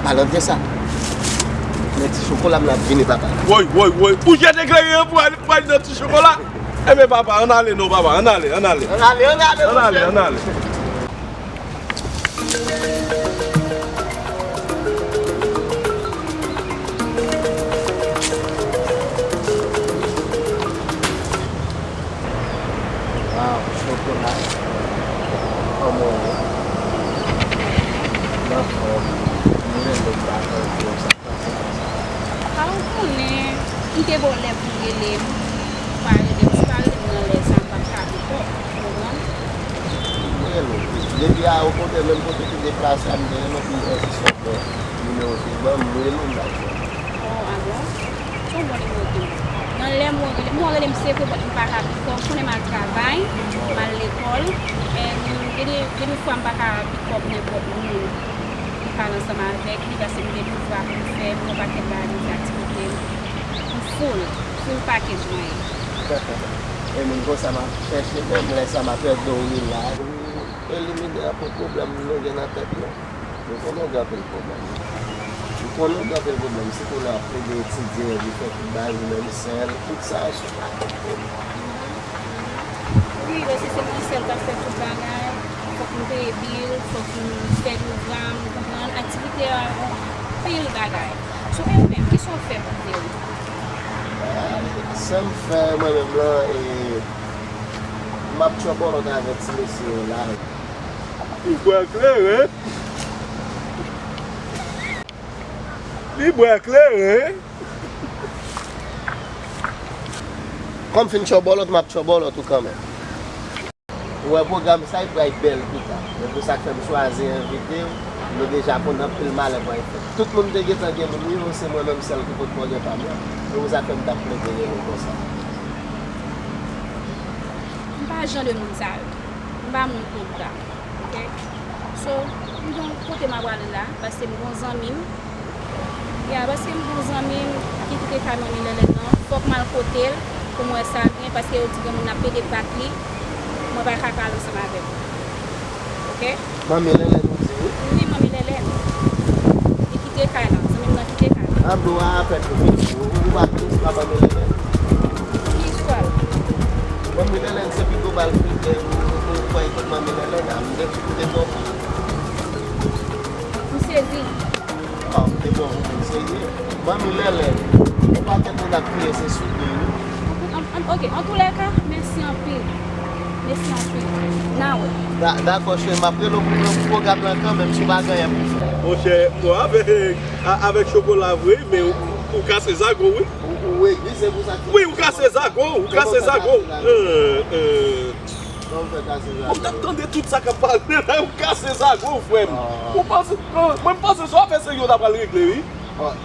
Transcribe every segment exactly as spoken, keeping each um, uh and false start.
Al antre sa. Men ti chokola m la ap vini, papa. Woy, woy, woy. Ou jete kleren an pou al, pou al nan ti chokola? Enben, papa, ann ale non, papa. Ann ale, ann ale. Ann ale, ann ale, ann ale, monchè. Ann ale. Waw, chokola. Kòman w ye? M anfòm. M renmen w, m pa konn sa k pase konsa. A, ou konnen, m te ba w lè pou w rele m. Ou pa rele m, si w pa rele m nan lè sa, m p ap ka pikòp, ou konprann? M rele w wi. Depi a, okontrè, menm kote w te deplase a, m te rele w, m di w mèsi sèlman. Nimewo w te ban m, m rele w, m pa jwenn. Oh, a bon? Se yon bon nimewo w te ban m. Nan lè m wè w rele m, m wè w rele m se vre, but m pa ka pikòp, ou konnen m al travay, m al lekòl, and gen de, gen de fwa m pa ka pikòp nenpòt moun. M pale ansanm avèk li, paske m gen devwa pou m fè, m gen yon pakèt bagay pou m fè, aktivite m. M full, full package mwen ye. E moun konsa m ap chèche menm, lè sa m ap pèdi w wi la. Elimine anpil pwoblèm nou gen nan tèt nou. Nou konnen w gen anpil pwoblèm. Nou konnen w gen anpil pwoblèm, sitou lè w ap plede etidye, epi fè tout bagay ou menm sèl, tout sa yo se yon pakèt pwoblèm. Wi, paske se mwen sèl k ap fè tout bagay. Fòk m peye bil, fòk m fè devwa m, ou konprann? Aktivite a, yon anpil bagay. So, e ou menm, kisa w fè pou w ede w? Sa m fè, mwen menm lan, e, m ap tchòbòlòt avèk ti mesye yo la. Li bwè kleren. Li bwè kleren. Kòm fin tchòbòlòt, m ap tchòbòlòt ou kanmenm. Ou wè pwogram sa, li pral bèl pita. Se pou sa k fè m chwazi envite w. Nou deja konn anpil malè pral fèt. Tout moun te gentan gen moun yo, se mwen menm sèl ki potko gen pa m nan. Se pou sa k fè m t ap plede rele w konsa. M pa jan de moun sa yo. M pa moun konprann. Ok? So, m gen yon kote m ap prale la, paske m gen yon zanmi m. Ya, paske m gen yon zanmi m ki kite kay manmi Lèlèn nan, fòk m al kote l pou m wè sa l gen, paske yo di gen moun ap pede bat li, mwen pa ka pale ansanm avè l. Ok? Manmi Lèlèn ou di wi? Wi, manmi Lèlèn. Li kite kay la, zanmi m nan kite kay la. An dlo a apèn ou, ou pa, ou pa manmi Lèlèn? Ki istwa l? Manmi Lèlèn se pi gwo malfektè ou, ou kwè kot manmi Lèlèn a, m te, m te twonpe. M sezi. Ah, m te bon, m sezi. Manmi Lèlèn, yon pakèt moun ap kriye se sou li wi. An, an, ok, antoulèka, mèsi anpil. Mèsi anpil. N a wè. Da-, dakò, cheri, m ap rele w pou nou pwogram nan kanmenm, si w pa gen anyen pou fè. Monchè, bon, avèk, a-, avèk chokola vre, men ou, ou kase zago, wi. Ou, ou egri, se pou sa ki... Wi, ou kase zago, ou kase zago. Kòman w fè kase zago? Euh, euh. Kòman w fè kase zago? Bon, m t ap tande tout sa k ap pale la, ou kase zago, frè m. Ah. Ou panse, non, mwen m panse se yon afè serye w ta pral regle, wi. Ah.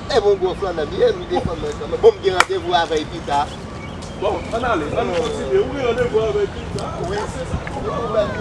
E bon, gwo flannè, byen, m defann mwen kanmenm. Bon, m gen randevou avè l pita. Bon, ann ale, ann kontinye. Ou gen randevou avè l pita. Wi. Kase zago, frè m.